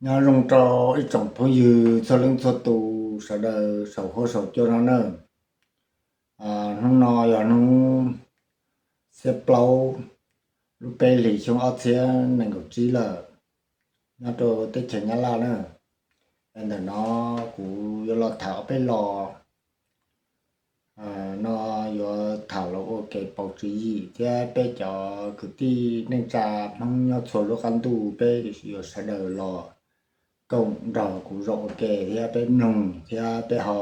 Nyob zoo rau ib tsoom phooj ywg txhua leej txhua tus sawv daws saum huab saum cua no na. Hnub no yog hnub xiab plaub lub peb hlis xyoo ob txhiab nees nkaum tsib lawm, nyob rau teb chaws Nyab Laj na. Ntawm no kuv yuav los tham ob peb lo no, yuav tham los ua kev pauv tswv yim thiab peb cov kwv tij neej tsa Hmoob nyob txhua lub qab ntuj peb yuav sawv daws los koom nrog kuv zaum ua ke thiab peb mloog thiab peb ho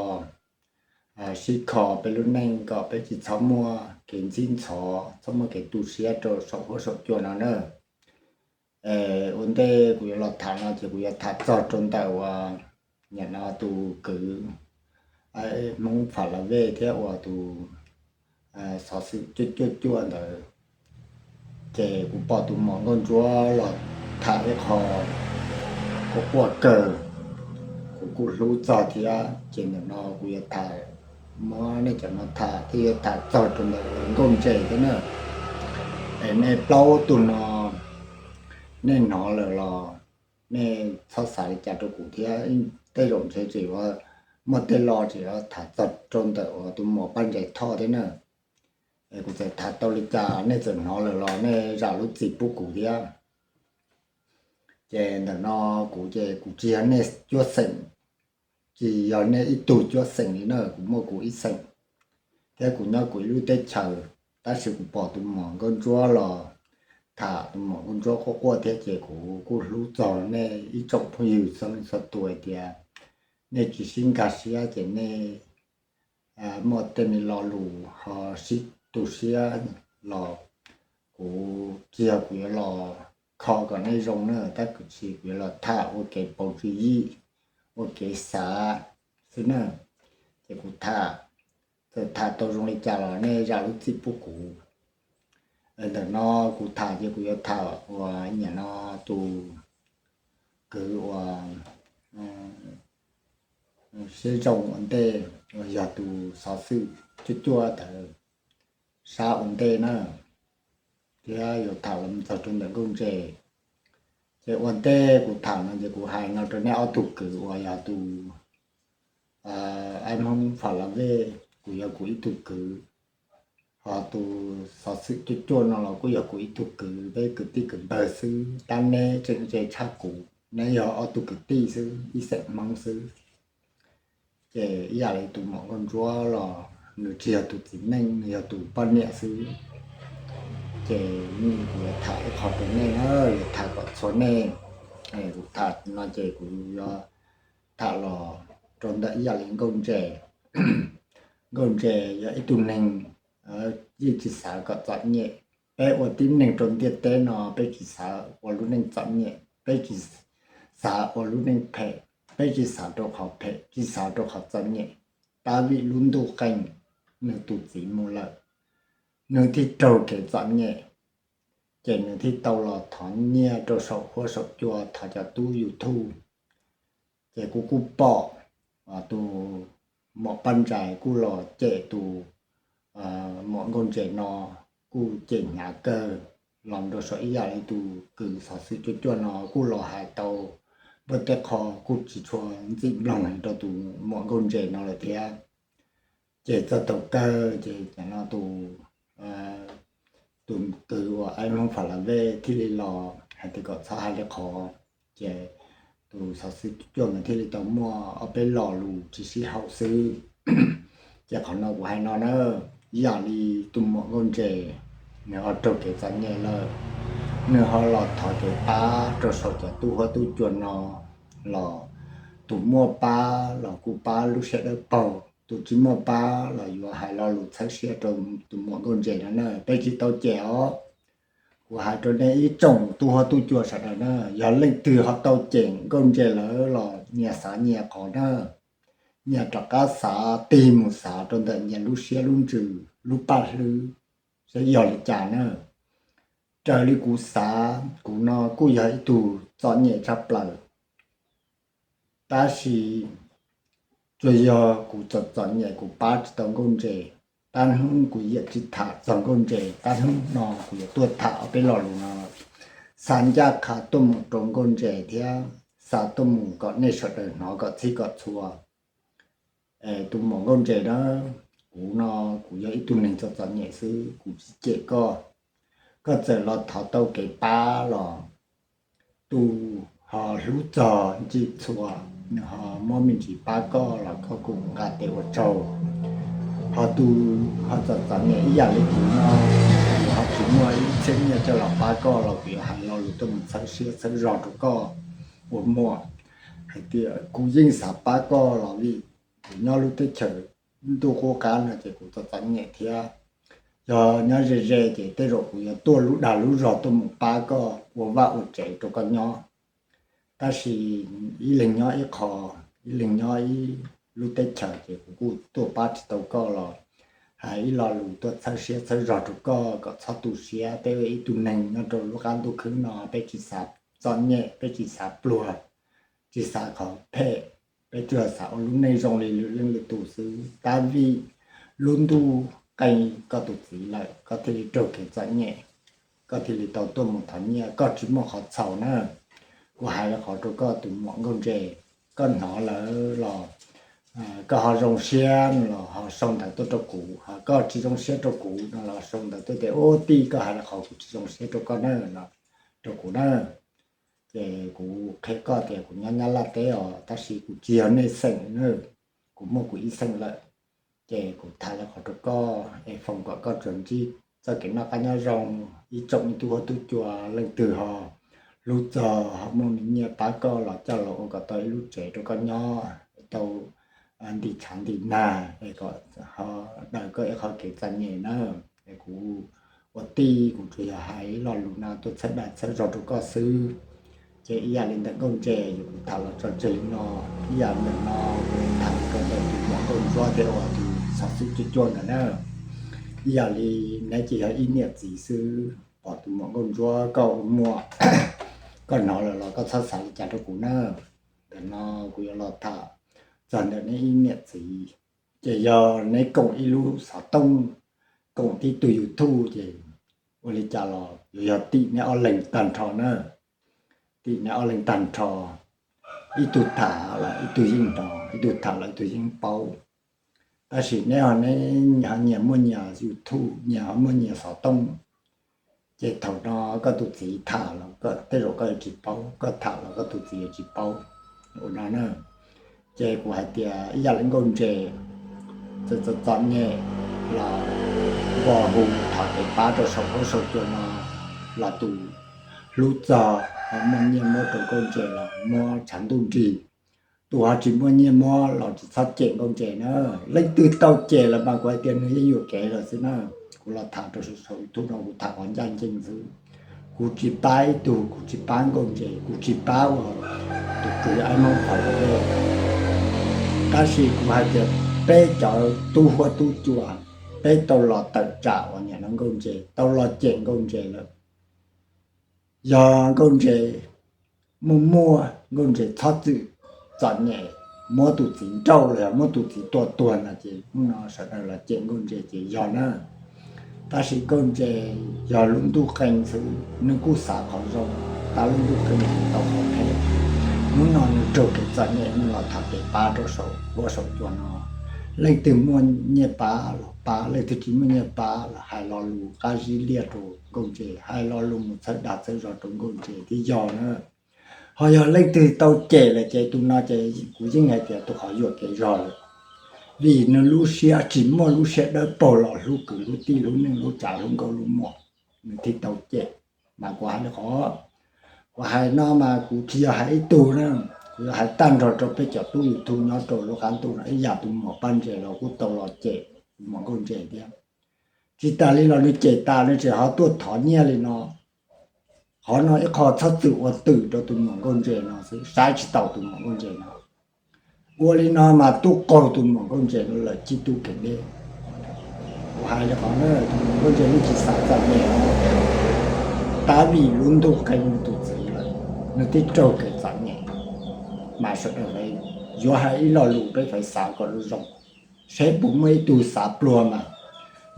sib kho peb lub neej kom peb tsis txhob muaj kev ntxhib ntxhov, txhob muaj kev tu siab rau saum huab saum cua no na. Ua ntej kuv yuav los tham no ces kuv yuav tham txog rau ntawm uas nim no tus kwv Hmoob Fam Las Vej thiab uas tus xov xwm cuaj cuaj cuaj ntawd, ces kuv pom tus muam Nkauj Ntsuab los tham ib qho quaj quaj kawg, kuv kuj hlub txog thiab. Ces ntawm no kuv yuav tham, muab nej cov no tham thiab yuav tham txog rau ntawm Nkauj Ntses thiab na. Es nej plaub tug no nej hnov lawm los nej txhob xav li cas rau kuv thiab. Tej zaum ntshe tseem yuav muaj tej lo tseem yuav tham txog rau ntawm uas tus muam Paj Ntsais Thoj thiab na. Es kuv txawm tham tau li cas nej txawm hnov lawm los nej zam lub txim pub kuv thiab. Ces ntawm no kuv ces kuv tsis yog nej cuab xeem, tsis yog nej ib tug cuab xeem li na, kuv muaj kuv ib xeem thiab kuv nyob kuv ib lub teb chaws. Tab sis kuv pom tus muam Nkauj Ntsuab los tham, tus muam Nkauj Ntsuab quaj quaj thiab ces kuv kuj hlub txog nej ib tsoom phooj ywg txhua leej txhua tus hais tias nej tsis sib nkag siab ces nej muaj tej me lo lus ho sib tu siab los kuv tsis yog kuv yuav los kho kom nej zoo na, tab sis kuv yuav los tham ua kev pauv tswv yim, ua kev xav xwb na. Ces kuv tham, txawm tham tau zoo li cas los nej zam lub txim pub kuv. Ntawm no kuv tham ces kuv yuav tham uas nim no tus kwv uas siab zoo ua ntej, uas yog tus xov xwm cuaj cuaj ntawd sab ua ntej na, thiab yuav tham los txog rau ntawm Nkauj Ntses. Ces ua ntej kuv tham no ces kuv hais no rau nej ob tug kwv uas yog tus Aib Hmoob Fam Las Vej, kuv yog kuv ib tug kwv, ho tus xov xwm cuaj cuaj no los kuj yog kuv ib tug kwv, peb kwv tij kwv npawg xwb, tab neb tseem ze tshaj kuv, neb yog ob tug kwv tij xwb, ib xeem Hmoob xwb. Ces ib yam li tus muam Nkauj Ntsuab los nws tsis yog tus txiv neej, nws yog tus poj niam xwb. Ces kuv yuav tham ib qho rau nej na, yuav tham kom txhua nej. Kuv tham no ces kuv yuav tham los rau ntawm ib yam li Nkauj Ntses. Nkauj Ntses yog ib tug neeg yeej tsis xav kom txom nyem. Peb ua tib neeg rau ntiaj teb no peb tsis xav ua lub neej txom nyem, peb tsis xav ua lub neej phem, peb tsis xav rau qhov phem, tsis xav rau qhov txom nyem. Tab vim lub ntuj qees nws tus txiv mus lawm, nws thiaj raug kev txom nyem, ces nws thiaj tau los thov nyiaj rau saum huab saum cua, thov cov tub YouTube. Ces kuv kuj pom tus muam Paj Ntsais kuj los cem tus muam Nkauj Ntses no, kuj cem hnyav kawg, los rau saum ib yam li tus kwv xov xwm cuaj cuaj no kuj los hais tau npaj tej qho kuj tsis tshua ntxim mloog rau tus muam Nkauj Ntses no lawm thiab. Ces txog thaum kawg ces nim no tus tus kwv uas Aib Hmoob Fam Las Vej thiaj li los hais tias kom txhob hais li qhov. Ces tus xov xwm cuaj cuaj ntawd thiaj li tau muaj ob peb lo lus tsis sib haum xwb. Ces qhov no kuv hais no na, ib yam li tus muam Nkauj Ntses, nws ho raug kev txom nyem lawm, nws ho los thov kev pab rau saum cov tub huab tub cua no los, tus muaj pab los kuj pab lub siab dawb paug, tus tsis muaj pab los yuav hais lo lus txhawb siab rau tus muam Nkauj Ntses no na. Peb tsis tau cem os. Kuv hais rau nej ib tsoom tub huab tub cua sawv daws na, yog leej twg ho tau cem Nkauj Ntses lawm los nyias xav nyias qhov na, nyias rov qab xav tig mus xav rau ntawm nyias lub siab lub ntsws lub paj hlwb saib yog li cas na. Raws li kuv xav, kuv no kuj yog ib tug txom nyem tshaj plaws, tab sis tsuas yog kuv txom txom nyem kuv pab tsis tau Nkauj Ntses. Tab hnub kuv yeej tsis tham txog Nkauj Ntses, tab hnub no kuv yuav tuaj tham ob peb lo lus no, xa ncaj qha tuaj mus rau Nkauj Ntses thiab xa tuaj mus kom nej sawv daws hnov kom txhij kom txhua. Tus muam Nkauj Ntses na, kuv no kuv yog ib tug neeg txom txom nyem xwb, kuv tsis cem koj. Koj txawm los thov tau kev pab los tus ho hlub txog ntsis txhua, nws ho muab me ntsis pab koj los koj kuj nqa tes ua tsaug. Ho tus ho txom txom nyem ib yam li kuv no, kuv ho tsis muaj ib txhiab nyiaj coj los pab koj los kuv yuav hais lo lus tuaj mus txhawb siab txhawb zog rau koj ua muam hais tias kuv yeej xav pab koj los vim kuv nyob lub teb chaws ntuj qub qab no ces kuv txom txom nyem thiab. Yog nyob ze ze ces tej zaum kuv yuav tuaj lub dag lub zog tuaj mus pab koj ua vaj ua tsev rau koj nyob. Tab sis ib leeg nyob ib qho, ib leeg nyob ib lub teb chaws ces kuv kuj tuaj pab tsis tau koj los hais ib lo lus tuaj txhawb siab txhawb zog rau koj kom txhob tu siab. Peb ua ib tug neeg nyob rau lub qab ntuj khwb no peb tsis xav txom nyem, peb tsis xav pluag, tsis xav qhov phem, peb tsuas xav ua lub neej zoo li lwm leej lwm tus xwb. Tab vim lub ntuj qee koj tus txiv lawm koj thiaj li raug kev txom nyem, koj thiaj li tau tuaj mus thov nyiaj, koj tsis muaj qhov txhaum na. Kuv hais li qhov rau koj tus muam Nkauj Ntses, koj hnov lawm los koj ho zoo siab no los ho sau ntawv tuaj rau kuv, ho koj tsis zoo siab rau kuv no los sau ntawv tuaj tias ub tij koj hais li qhov kuv tsis zoo siab rau koj na, rau kuv na. Ces kuv qhia koj tias kuv nyob Nyab Laj teb os, tab sis kuv tsis yog nej xeem na, kuv muaj kuv ib xeem lawm. Ces kuv tham li qhov rau koj es foom kom koj tsuas ntsib txoj kev noj qab nyob zoo, ib tsoom ib tug huab tub cua leej twg ho hlub txog ho muaj me nyiaj pab koj los coj los ua kom tau ib lub tsev rau koj nyob tau ntim tshav ntim nag es kom ho daws koj ib qho kev txom nyem na. Es kuv ua tij kuv tsuas yog hais ib lo lus no tuaj txhawb dag txhawb zog rau koj xwb. Ces ib yam li ntawm Nkauj Ntses yog kuv tham los tso tseg li no, ib yam ntawm no kuv tham rau ntawm tus muam Nkauj Ntsuab thiab uas tus xov xwm cuaj cuaj ntawd na. Ib yam li neb ces yog ib niam txiv xwb, pom tus muam Nkauj Ntsuab koj ua muam, koj hnov lawm los koj txhob xav li cas rau kuv na. Ntawm no kuv yuav los tham txog ntawm neb ib niam txiv, ces yog neb koom ib lub xov tooj, koom tib tug YouTube ces ua li cas los yuav yog tim neb ob leeg tag nrho na. Tim neb ob leeg tag nrho, ib tug tham los ib tug yeej hnov, ib tug tham los ib tug yeej paub. Tab sis neb ho, neb ho nyias muaj nyias YouTube, nyias ho muaj nyias xov tooj, ces thaum no koj tus txiv tham los tej zaum koj yuav tsis paub, koj tham los koj tus txiv yuav tsis paub. Ua no na, ces kuv hais tias ib yam li Nkauj Ntses txawm txom txom nyem los npog hu thov kev pab rau saum huab saum cua no los tus hlub txog ho muaj nyiaj muab rau Nkauj Ntses los muab tshav ntuj nrig. Tus ho tsis muaj nyiaj muab los tsis txhob cem Nkauj Ntses na. Leej twg tau cem los mas kuv hais tias nws yeej yuam kev lawm xwb na. Kuv los tham rau saum YouTube no kuv tham qhov ncaj ncees xwb. Kuv tsis pab ib tug, kuv tsis pab Nkauj Ntses, kuv tsis pab uas tus kwv Aib Hmoob Phom Dej. Tab sis kuv hais tias peb cov tub huab tub cua, peb tau los tawm tsam uas niam no Nkauj Ntses, tau los cem Nkauj Ntses lawm. Yog Nkauj Ntses muaj muaj, Nkauj Ntses txhob txwm txom nyem, muab tus txiv nrauj los yog muab tus txiv tua tuag no ces hnub no sawv daws los cem Nkauj Ntses ces yog na. Tab sis Nkauj Ntses yog lub ntuj qee xwb, nws kuj xav qhov zoo, tab lub ntuj qee tau qhov phem. Hnub no nws raug kev txom nyem, nws los thov kev pab rau saum huab saum cua no. Leej twg muaj nyiaj pab los pab, leej twg tsis muaj nyiaj pab los hais lo lus qab zib liaj rau Nkauj Ntses, hais lo lus mus txhawb dag txhawb zog rau Nkauj Ntses thiab yog na. Ho yog leej twg tau cem lawm ces tus no ces kuv yeej hais tias tus qhov yuam kev zog lawm, vim nws lub siab tsis muaj lub siab dawb paug los hlub kwv hlub tij hlub neej hlub tsav hlub nkauj hlub muam, nws thiaj tau cem. Mas kuv hais li qhov, kuv hais no mas kuv tsis yog hais ib tug na, kuv yog hais tag nrho rau peb cov tub YouTube nyob rau lub qab ntuj no, ib yam tus muam Paj Ntses los kuj tau los cem tus muam Nkauj Ntses thiab. Tsis tas li los nws cem tas nws tseem ho tuaj thov nyiaj li no. Qhov no ib qho txhob txwm ua twm rau tus muam Nkauj Ntses no xwb, saib tsis taus tus muam Nkauj Ntses no. Ua li no mas tub qaug tus muam Nkauj Ntses no lawm cib tub kev deb. Kuv hais li qhov na, tus muam Nkauj Ntses nws tsis xav txom nyem, tab vim lub ntuj qee nws tus txiv lawm, nws thiaj raug kev txom nyem. Mas sawv daws yuav hais ib lo lus peb faib xav kom zoo zoo, seb puas muaj ib tug xav pluag mas,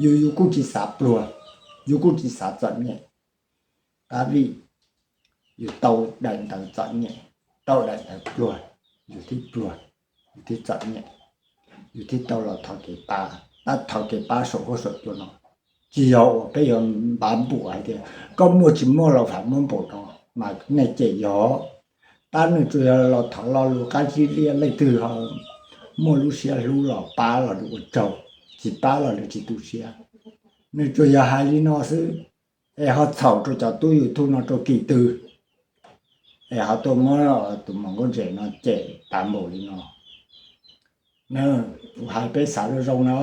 yus yus kuj tsis xav pluag, yus kuj tsis xav txom nyem, tab vim yus tau daim ntawv txom nyem. tau daim ntawv pluag, yus thiaj pluag, yus thiaj txom nyem, yus thiaj tau los thov kev pab. Tab thov kev pab saum huab saum cua no tsis yog uas peb yuav npav npaum hais tias koj muaj tsis muaj los fam muab npaum no, mas nej cem yog. Tab nws tsuas yog los thov lo lus qab zib liaj, leej twg ho muaj lub siab hlub los pab los nws ua tsaug, tsis pab los nws tsis tu siab. Nws tsuas yog hais li no xwb, es ho txhaum rau cov tub YouTube no rau kis twg, es ho tuaj muab tus muam Nkauj Ntses no cem tas npaum li no. Kuv hais peb xav zoo zoo no,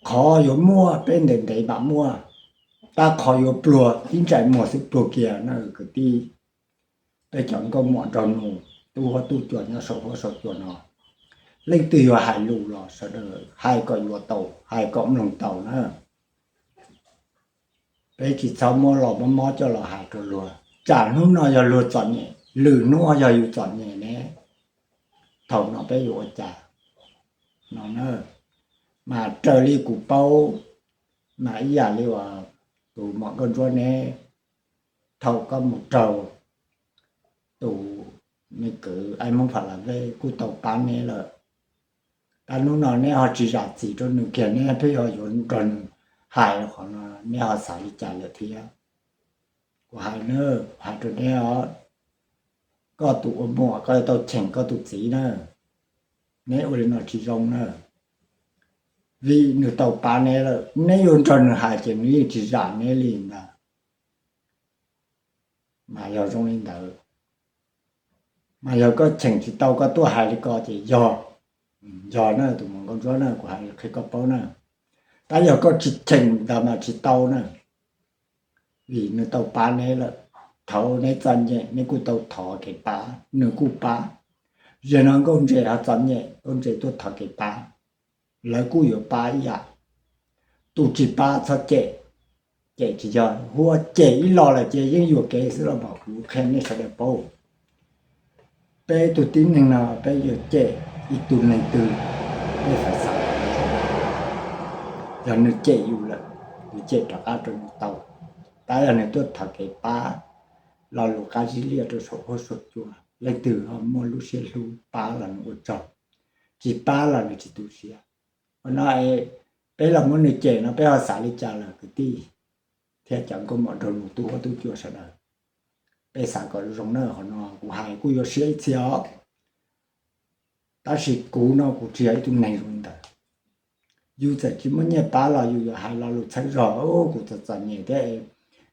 qhov yuav muaj peb ntev ntev mam muaj, tab qhov yuav pluag tib ntsais muag xwb pluag kiag na kwv tij. Peb cov nkauj muam nraug nus, tub huab tub cua nyob saum huab saum cua no, leej twg yuav hais lus los sawv daws hais kom yuav tau, hais kom mloog tau na. Peb tsis txhob muab los mob mob coj los hais rau luag, tsam hnub no yog luag txom nyem, lwm hnub yog yus txom nyem ne, thaum no peb yuav ua cas no na. Mas raws li kuv paub, mas ib yam li uas tus muam Nkauj Ntsuab neb, thaum koj mus raug tus me kwv Aib Hmoob Fas Las Vej kuj tau pab neb lawm, tab hnub no neb ho tsis zam txim rau nws kiag, neb pheej ho yuav nrog nws hais qhov no, neb ho xav li cas lawm thiab? Kuv hais na, hais rau neb os, koj tus ua muam koj yuav tau cheem koj tus txiv na. Neb ua li no tsis zoo na, vim nws tau pab neb lawm, neb yuav nrog nws hais ces nws yeej tsis zam neb li ntag. Mas yog zoo li ntawd, mas yog koj cheem tsis tau koj tuaj hais li ko ces yog, yog na tus muam Nkauj Ntsuab na, kuv hais qhia koj paub na. Tab yog koj tsis cheem ntawd mas tsis tau na, vim nws tau pab neb lawm. Thaum neb txom nyem neb kuj tau thov kev pab, nws kuj pab. Zaum no Nkauj Ntses ho txom nyem, Nkauj Ntses tuaj thov kev pab, lawv kuj yuav pab ib yam. Tus tsis pab txhob cem, cem tsis yog, hu ua cem ib los lawm ces yeej yuam kev xwb los mas kuv qhia nej sawv daws paub. Peb tus tib neeg no peb yuav cem ib tug neeg twg, peb feem xav, yog nws cem yus lawm, yus cem rov qab rau nws tau. Tab yog nws tuaj thov kev pab, lo lus qab zib liaj rau saum huab saum cua, leej twg ho muaj lub siab hlub pab los nws ua tsaug, tsis pab los nws tsis tu siab. Ua no peb los muab nws cem no peb ho xav li cas lawm kwv tij thiab cov nkauj muam nraug nus tub huab tub cua sawv daws? Peb xav kom zoo na, qhov no kuv hais kuj yuav siab ib txhia os. Tab sis kuv no kuv tsis yog ib tug neeg zoo li ntawd. Yus txawm tsis muaj nyiaj pab los yus yuav hais lo lus txhawb zog, kuv txom txom nyem thiab,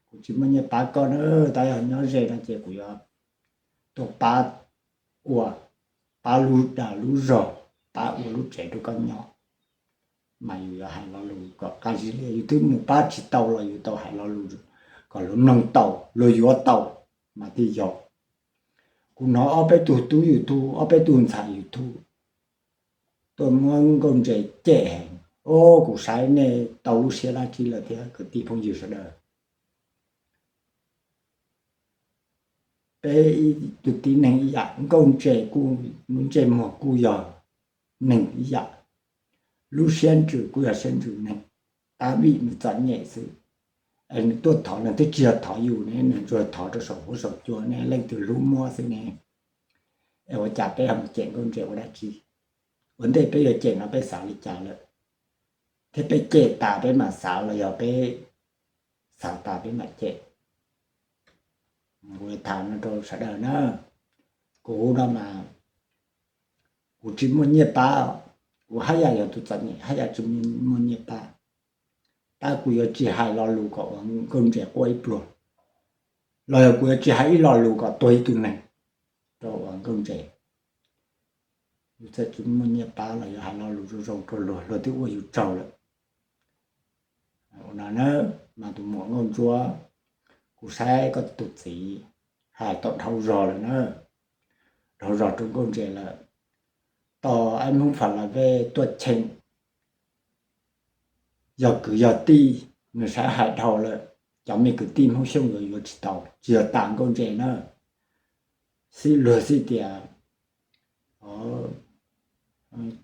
kuv tsis muaj nyiaj pab koj na, tab yog nyob ze no ces kuv yuav tuaj pab ua, pab lub dag lub zog, pab ua lub tsev rau koj nyob. Mas yus yuav hais lo lus kom qab zib liaj, yus twb mus pab tsis tau los yus tau hais lo lus kom luag mloog tau, luag yuav tau mas thiaj yog. Kuv hnov ob peb tug tub YouTube, ob peb tug ntxhais YouTube tuaj muab Nkauj Ntses cem heev, o, kuv saib nej tau lub siab dab tsi lawm thiab kwv tij phooj ywg sawv daws. Peb ib tug tib neeg ib yam, Nkauj Ntses kuj lub ntsej muag kuj yog neeg ib yam, lub siab ntsws kuj yog siab ntsws neeg, tab vim nws txom nyem xwb. Es nws tuaj thov, nws twb tsis yog thov yus ne, nws tsuas thov rau saum huab saum cua ne, leej twg hlub muab xwb ne. Es ua cas peb ho mus cem Nkauj Ntses ua dab tsi? Ua ntej peb yuav cem no peb xav li cas lawm? Thiab peb cem tas peb mam xav los yog peb xav tas peb mam cem? Kuv tham no rau sawv daws na, kuv no mas kuv tsis muaj nyiaj pab, kuv haj yam yog tus txom nyem haj yam tsis muaj nyiaj pab, tab kuv yuav tsis hais lo lus kom ua Nkauj Ntses quaj ib pluag, los yog kuv yuav tsis hais ib lo lus kom tuag ib tug neeg rau ua Nkauj Ntses. Yus txawm tsis muaj nyiaj pab los yuav hais lo lus zoo zoo rau luag, luag twb ua yus tsaug lawm. Ua no na, mas tus muam Nkauj Ntsuab, kuv saib koj tus txiv hais tau dhau zog lawm na, dhau zog rau Nkauj Ntses lawm. Tos Aib Hmoob Fas Las Vej tuaj cheem, yog kwv yog tij, nws saib hais dhau lawm, cov me kwv tij Hmoob Xyooj yuav yuav tsis tau, tsis yog tas Nkauj Ntses na. Xib luag xij tias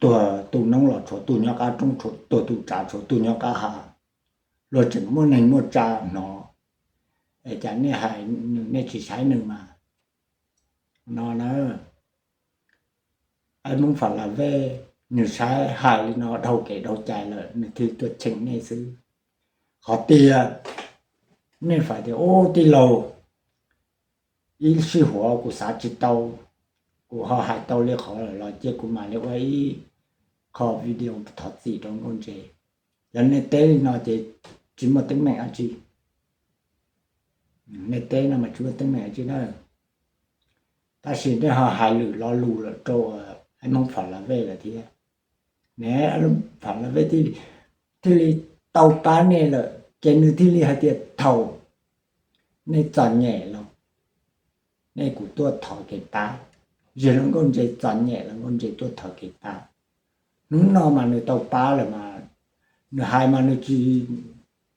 tuag tu noob los tshuav tu nyob qab roob, tuag tu tsav tshuav tu nyob qab hav, luag tseem muaj neeg muaj tsav hnov, es cas nej hais nws nej tsis saib nws mas? No na, Aib Hmoob Fas Las Vej nws saib hais li no dhau kev dhau cai lawm nws thiaj tuaj cheem nej xwb. Qhov tiag nej fais tias ub tij laug, ib sij huam kuv xav tsis tau, kuv ho hais tau li qhov lawm los cia kuv mam li ua ib qho video thov txim rau Nkauj Ntse. Yog nej teb li no ces tsis muaj teeb meem dab tsi. Nej teb no mas tsis muaj teeb meem dab tsi na. Tab sis nej ho hais lwm lo lus lawm rau Aib Hmoob Fas Las Vej lawm thiab. Ne, Fas Las Vej thiaj li tau pab nej lawm ces nws thiaj li hais tias thaum nej txom nyem los nej kuv tuaj thov kev pab. Zeg los Nkauj Ntse txom nyem los Nkauj Ntse tuaj thov kev pab. Hnub no mas nws tau pab lawm mas nws hais mas nws tsis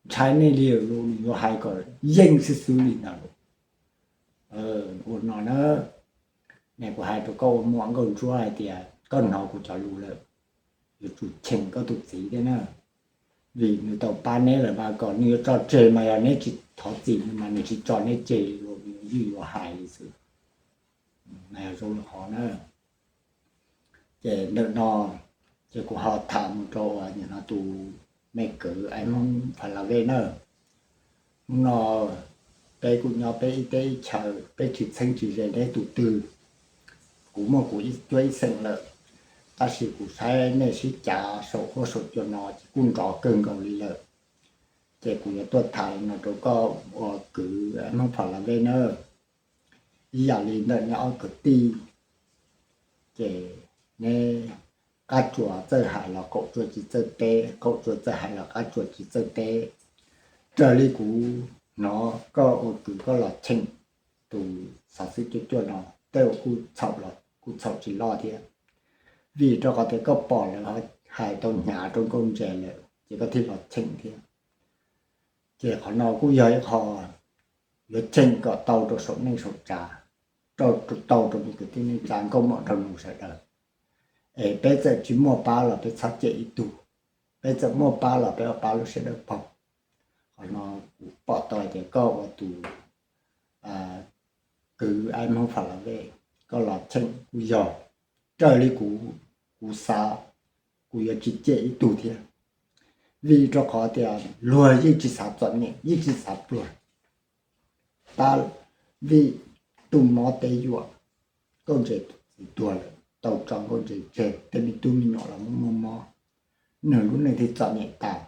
ntshai nej li lus, nws yuav hais kom yeej xwb xwb li ntawd. Ua no na, ne kuv hais rau koj ua muam Nkauj Ntsuab hais tias koj hnov kuv cov lus lawm, yuav tsum cheem koj tus txiv thiab na. Vim nws tau pab neb lawm mas kom nws yuav tso tseg mas yog neb tsis thov txim nws mas nws tsis tso neb tseg li, nws yeej yuav hais li xwb. Mas zoo li qhov na. Ces ntawm no ces kuv ho tham mus rau uas nim no tus me kwv Aib Hmoob Fas Las Vej na. Hnub no peb kuj nyob peb ib teb ib chaws, peb tsis txheeb tsis ze neb tus twg. Kuv muaj kuv ib cuab ib xeem lawm, tab sis kuv saib nej sib cav saum huab saum cua no ces kuj nrov kawg nkaus li lawm. Ces kuv yuav tuaj tham li no rau koj ua kwv Aib Hmoob Fas Las Vej na. Ib yam li ntawm neb ob kwv tij, ces neb qab tsuas txawj hais los qaum tsuas tsis txawj teb, qaum tsuas txawj hais los qab tsuas tsis txawj teb. Raws li kuv hnov koj ua kwv koj los cheem tus xov xwm cuaj cuaj no, tej uas kuj txhaum los kuj txhaum tsis loj thiab. Vim rau qhov tias koj pom lawv hais tau hnyav rau Nkauj Ntse lawm ces koj thiaj los cheem thiab. Ces qhov no kuj yog ib qho yuav cheem kom tau rau saum neej saum tsav, rau tau rau me kwv tij neej tsa nkauj muam nraug nus sawv daws. Es peb txawm tsis muaj pab los peb txhob cem ib tug, peb txawm muaj pab los peb ua pab lub siab dawb paug. Qhov no kuv pom tau hais tias koj ua tus kwv Aib Hmoob Fas Las Vej, koj los cheem kuj yog raws li kuv, kuv xav, kuv yuav tsis cem ib tug thiab. Vim rau qhov tias luag yeej tsis xav txom nyem, yeej tsis xav pluag. Tab vim tus mob tes yuam, Nkauj Ntse tus txiv tuag lawm, tau tso Nkauj Ntse tseg, tej me tub me nyuam los muaj muaj mob, nws lub neej thiaj txom nyem tas.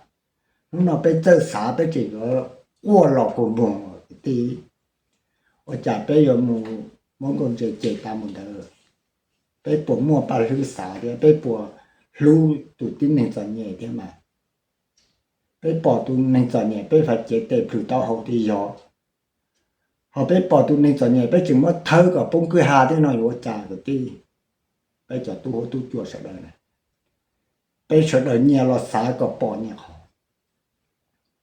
Hnub no peb txawj xav peb tseem yuav quaj los kua muag kwv tij. Ua cas peb yuav mus muab Nkauj Ntse cem tas mus ntawd? Peb puas muaj paj hlwb xav thiab? Peb puas hlub tus tib neeg txom nyem thiab mas? Peb pom tus neeg txom nyem peb fais cev tes plhws taub hau thiab yog. Ho peb pom tus neeg txom nyem peb tseem muab thawb kom poob kwj ha thiab no yuav ua cas kwv tij? Peb cov tub huab tub cua sawv daws na, peb sawv daws nyias los xav kom pom nyias qhov.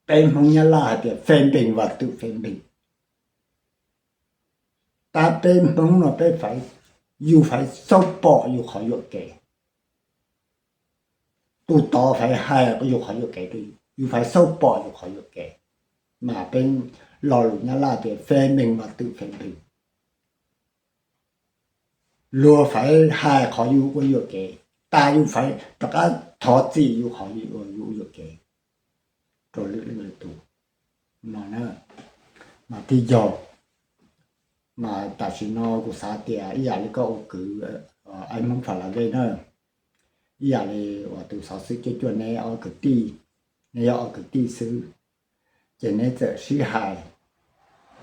Peb Hmoob Nyab Laj hais tias phê bình và tự phê bình. Tab peb Hmoob no peb fais, yus fais xauj pom yus qhov yuam kev. Tus tod fais hais yus qhov yuam kev rau yus, yus fais xauj pom yus qhov yuam kev. Mas peb lo lus Nyab Laj tias phê bình và tự phê bình. Luag fais hais qhov yus ua yuam kev, tas yus fais rov qab thov txim yus qhov yus ua yuam kev rau lwm leej lwm tus no na. Mas thiaj yog, mas tam sim no kuv xav tias ib yam li koj ua kwv Aib Hmoob Fas Las Vej na, ib yam li uas tus xov xwm cuaj cuaj neb ob kwv tij, neb yog ob kwv tij xwb, ces neb txawm sib hais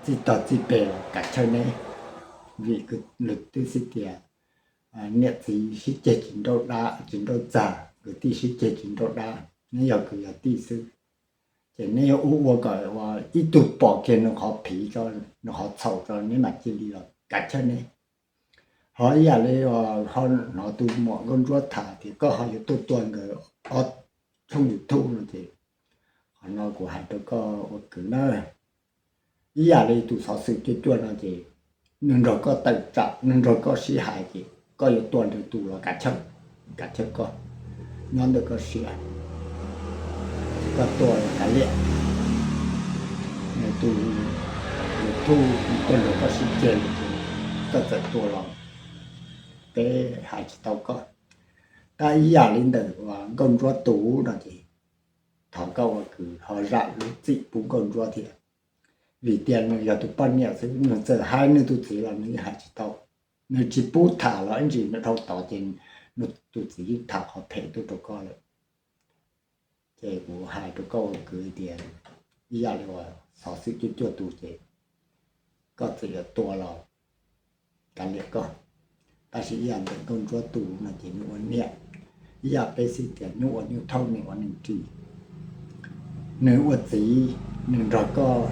txij tog txij peg los kav chawj neb, vim lus twb xij tias niam txiv sib ceg tsis nrauj dab tsis nrauj txag, kwv tij sib ceg tsis nrauj dab, neb yog kwv yog tij xwb. Ces neb yuav ua ua kom ua ib tug pom kiag nws qhov phiv tso, nws qhov txhaum tso neb mam cia li los kav chawj neb. Ho ib yam li ho hnov tus muam Nkauj Ntsuab tham tias koj ho yuav tuaj tua nkawd ob tshooj YouTube no ces qhov no kuv hais rau koj ua kwv na. Ib yam li tus xov xwm cuaj cuaj no ces nws nrog koj tawm tsam, nws nrog koj sib hais ces koj yuav tua nws tus los kav chawj, kav chawj koj, nyob ntawm koj siab, koj tua los kav liam. Nws tus YouTube nws tuaj nrog koj sib ceg ces koj txawm tua los peb hais tsis tau koj. Tab ib yam li ntawm uas Nkauj Ntsuab tus no ces thov koj ua kwv ho zam lub txim pub Nkauj Ntsuab thiab, vim tias nws yog tus poj niam xwb, nws txawm hais nws tus txiv los nws yeej hais tsis tau. Nws tsis pub tham los ib ntsis nws dhau tod ces nws tus txiv yeej tham qhov phem tuaj rau koj lawm. Ces kuv hais rau koj ua kwv tias ib yam li uas xov xwm cuaj cuaj tus ces koj txawm yuav tua los kav liam koj, tab sis ib yam ntawm Nkauj Ntsuab tus no ces nws ua niam, ib yam peb xij tias nyuj ua nyuj thauj, nees ua nees ris. Nws ua txiv, nws nrog koj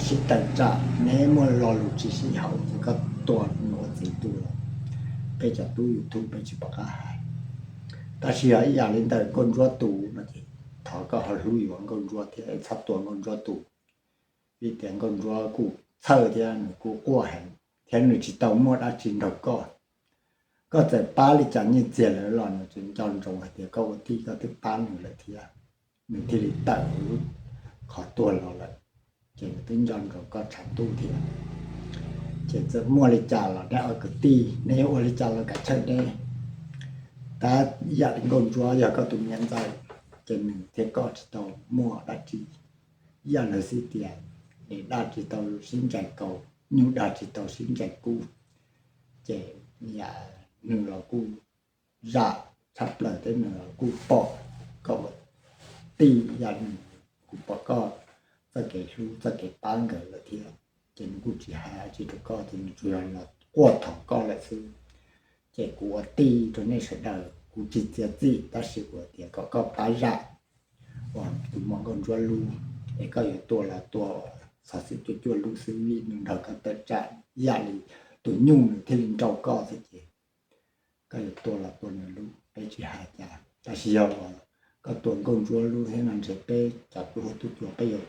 sib tawm tsam, neb muaj lo lus tsis sib haum ces koj tua nws ua txiv tus los peb cov tub YouTube peb tsis pom qab hais. Tab sis yog ib yam li ntawm Nkauj Ntsuab tus no ces thov koj ho hlub yuav Nkauj Ntsuab thiab txhob tua Nkauj Ntsuab tus, vim tias Nkauj Ntsuab kuj txhawj thiab nws kuj quaj heev thiab nws tsis tau muaj dab tsi nrog koj. Koj txawm pab li cas nyiaj txiag lawm los nws tseem nco ntsoov hais tias koj ua tij koj twb pab nws lawm thiab, nws thiaj li tawm qhov tuag los lawm, ces nws twb nco ntsoov koj tshav ntuj thiab. Ces txawm muaj li cas los neb ob kwv tij neb yuav ua li cas los kav tsij neb. Tab yam li Nkauj Ntsuab yog koj tus niam ntxawm ces nws thiab koj tsis tau muaj dab tsi. Yam li xij tias, es daj tsis tau sib ntsais kaus, nyuj dag tsis tau sib ntsais kub, ces yam nws los kuj zam tshaj plaws thiab nws los kuj pom koj ua tij yam nws, kuj pom koj txoj kev hlub txoj kev pab nkawd lawm thiab, ces nws kuj tsis hais dab tsi rau koj ces nws tsuas yog los quaj thov koj lawm xwb. Ces kuv ua tij rau nej sawv daws kuv tsis txiav txim tab sis kuv tias kom koj pab zam uas tus muam Nkauj Ntsuab lub, es koj yuav tua los tua xov xwm cuaj cuaj lub xwb vim nws nrog koj tawm tsam yam li tus nyuj nws thiaj li nrau koj xwb ces koj yuav tua los tua nws lub peb tsis hais cas, tab sis yog uas koj tua Nkauj Ntsuab lub thiab no ntshe peb cov tub huab tub cua peb yuav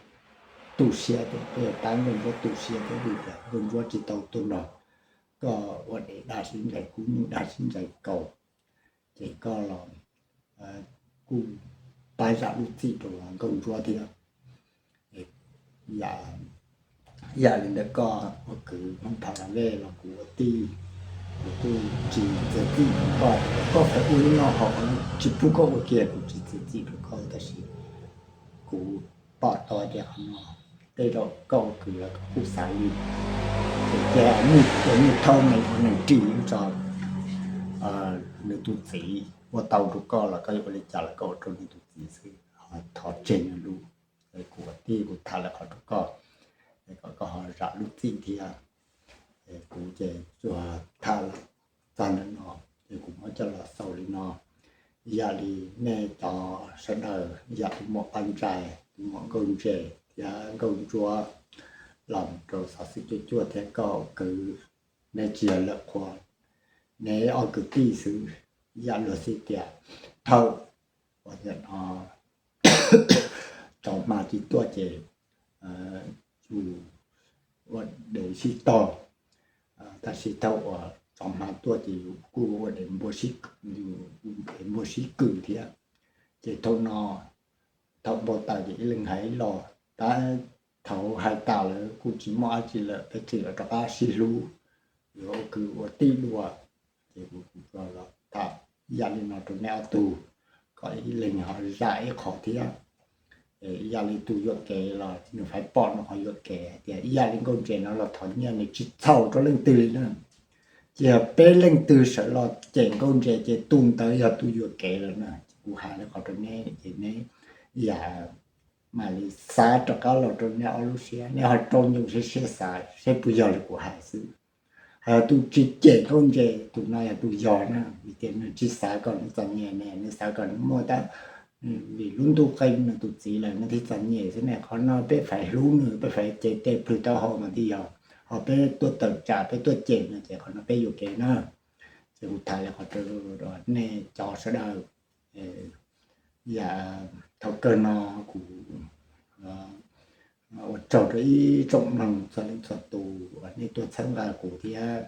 tu siab tias peb yuav pab Nkauj Ntsuab tu siab thiab vim tias Nkauj Ntsuab tsis tau tuaj nrog koj ua dej dag sib ntsais kub nyuj dag sib ntsais kaus, ces koj los kuj pab zam lub txim rau Nkauj Ntsuab thiab. Yam li ntawm koj ua kwv Hmoob Pha La Vej los kuv ua tij, kuv kuj tsis txiav txim rau koj, koj faib ua li no ho tsis pub koj ua kiag kuv tsis txiav txim rau koj tab sis kuv pom tau tias qhov no tej zaum koj ua kwv los koj kuj xav li, ces cia nyuj ua nyuj thauj nees ua nees ris tso, nws tus txiv ua tau rau koj los koj yuav ua li cas los koj ua rau nws tus txiv xwb, thov tseg nws lub. Es kuv ua tij kuv tham lawm qhov rau koj, es kom koj ho zam lub txim thiab. Kuv ces tsuas tham txog ntawm no, ces kuv muab coj los xaus li no. Yam li nej cov sawv daws yam tus muam Paj Ntsais, tus muam Nkauj Ntses thiab Nkauj Ntsuab los rau xov xwm cuaj cuaj thiab koj kwv, neb tsis yog lawm qhua, neb ob kwv tij xwb. Yam luag xij tias thaum uas no tsov hma tsis tuaj ces yus ua dev sib tog, tab sis thaum uas tsov hma tuaj ces yus kuj ua dev npua sib kwm thiab. Ces thaum no, thaum npau taws ces ib leeg hais ib lo, tab thaum hais tas lawm kuj tsis muaj dab tsi lawm, peb tseem yuav rov qab sib hlub, yuav ua kwv ua tij dua. Ces kuv tham yam li no rau neb ob tug, kom ib leeg ho zam ib qho thiab. Yam li tus yuam kev los nws faib pom nws qhov yuam kev tias ib yam li Nkauj Ntses no los thov nyiaj nws tsis txhaum rau leej twg li na. Ces yog peb leej twg sawv los cem Nkauj Ntses ces tus ntawd yog tus yuam kev lawm na. Kuv hais li qhov rau neb ces neb yam mam li xav rov qab los rau neb ob lub siab, neb ho rau ncoo siab siab xav seb puas yog li kuv hais xwb. Hos tus tsis cem Nkauj Ntses tus no yog tus yog na, vim tias nws tsis xav kom nws txom nyem ne, nws xav kom nws muaj tab, vim lub ntuj qee nws tus txiv lawm nws thiaj txom nyem xwb ne. Qhov no peb faib hlub nws, peb faib cev tes plhws taub hau mas thiaj yog, ho peb tuaj tawm tsam peb tuaj cem no ces qhov no peb yuam kev na. Ces kuv tham li qhov rau nej cov sawv daws, yam thaum kawg no kuv ua tsaug rau ib tsoom mloog txhua leej txhua tus uas nej tuaj txhawb nqa kuv thiab,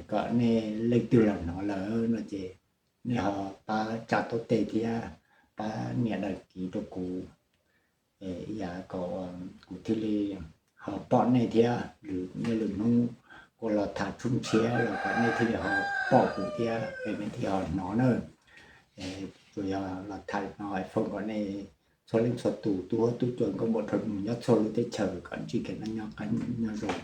kom nej leej twg los hnov lawm no ces nej ho pab tsa taub tes thiab pab nias đăng ký rau kuv, yam kom kuv thiaj li ho pom nej thiab, lwm niaj lwm hnub kuv los tham tshoob tshiab los kom nej thiaj li ho pom kuv thiab es nej thiaj ho hnov na. Tsuas yog los tham no foom kom nej txhua leej txhua tus, tub huab tub cua, nkauj muam nraug nus nyob txhua lub teb chaws kom ntsib kev noj qab nyob zoo.